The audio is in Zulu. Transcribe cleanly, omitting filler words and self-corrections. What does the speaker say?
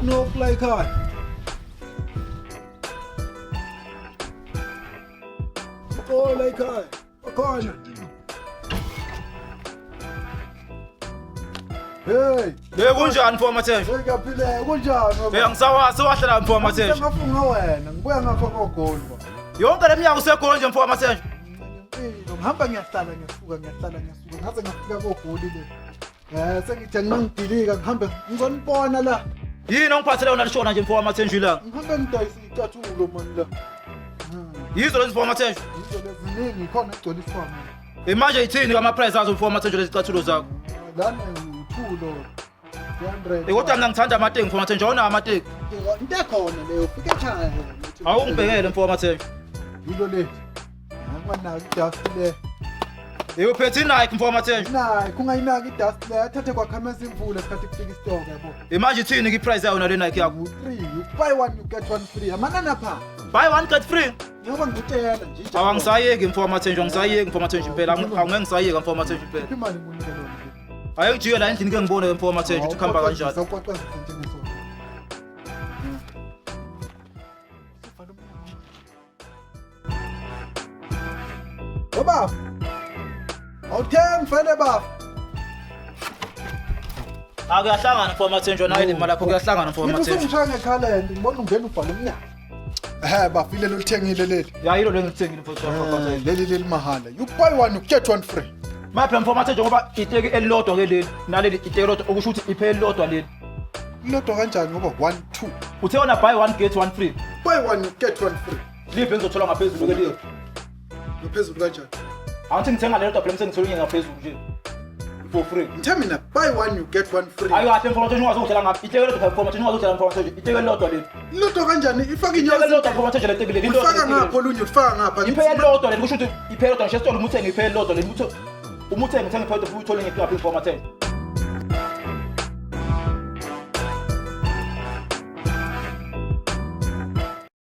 Knock la ekhaya. Oh la ekhaya. Bakhona. Hey, Hey kunjani mfo Mathesha? hey ngiyaphila kunjani baba? Hey angisawazi wahlala mfo Mathesha. Sengafunga wena, ngibuya ngapha kogoli baba. Yonke le minyaka usegoli nje mfo Mathesha. Impilo ngihamba ngiyahlala ngiyasuka ngiyahlala ngiyasuka ngaze ngafika kogoli le. Eh sengithi angingidilika ngihambe ngizonibona la. Yini ongiphathele yona lishona nje mfo Mathesha ilanga? Ngihambe ngidayisa icathulo mani la. Yizo lezi mfo Mathesha. Yizo leziningi khona egcwele isikhwama. Eh manje ithini kama price azo mfo Mathesha lezi cathulo zakho? Lana uthulo 300. Eh kodwa mina ngithanda amateki mfo Mathesha, awunawo amateki. Into ekhona leyo fike ekhaya. Awungibhekele mfo Mathesha. Yilo le. Anganaki idust le. Eh uphethe iNike mfo Mathesha. Nike ungayinaki idust le athathe kwakhameza imvula isikhathi kufika isitoke yabo. Eh manje ithini ke price yayo nale Nike yakho? U3 you buy one you get one free. Amanani pha. Buy one get free. Njengoba ngikutshela nje. Awangisayeki mfo Mathesha, angisayeki mfo Mathesha impela. Angeke ngisayeka mfo Mathesha impela. Imali ngunike lona. Ake ngijike la endlini ke ngibone mfo Mathesha ukuthi kuhamba kanjani. Sawuqwaqwazisa njengesona. Baba. Awuthengi vele baba. Akuyahlangana mfo Mathenjwa naye le mali yakho kuyahlangana mfo Ngithi Mathenjwa. usungishaya ngekhalenda ngibona ungena ubhala umnyaka. Eh bafile lolithengile leli. Ya yilo lengithengile mfo Mathenjwa. Eh, Leli leli mahala. You buy one you get one free. Manje phela mfo Mathenjwa ngoba iteki elilodwa ke leli naleli iteki elilodwa okusho ukuthi iphe elilodwa leli. Lodwa kanjani ngoba 1 2. Uthe wona buy one get one free. Buy one you get one free. Liphi engizothola ngaphezulu ke leli? Ngaphezulu kanjani? Angithi ngithenga lelodwa phela msengithola inye ngaphezulu nje. For free. Ngithe mina buy one you get one free. Ayi kahle mfo Mathenjwa ungazongitshela ngaphi. Iteki elilodwa mfo Mathenjwa ungazongitshela mfo Mathenjwa. Iteki elilodwa leli. Lodwa kanjani? Ifaka Iteki inyawo. elilodwa mfo Mathenjwa leteki leli. Lilodwa Ulifaka leteki leli. ngapha olunye ulifaka ngapha. Iphe elilodwa leli kusho ukuthi iphe elilodwa ngisho esitolo uma uthenga iphe elilodwa leli uma uthenga uthenga iphe elilodwa futhi uthole ngephi ngaphi mfo Mathenjwa.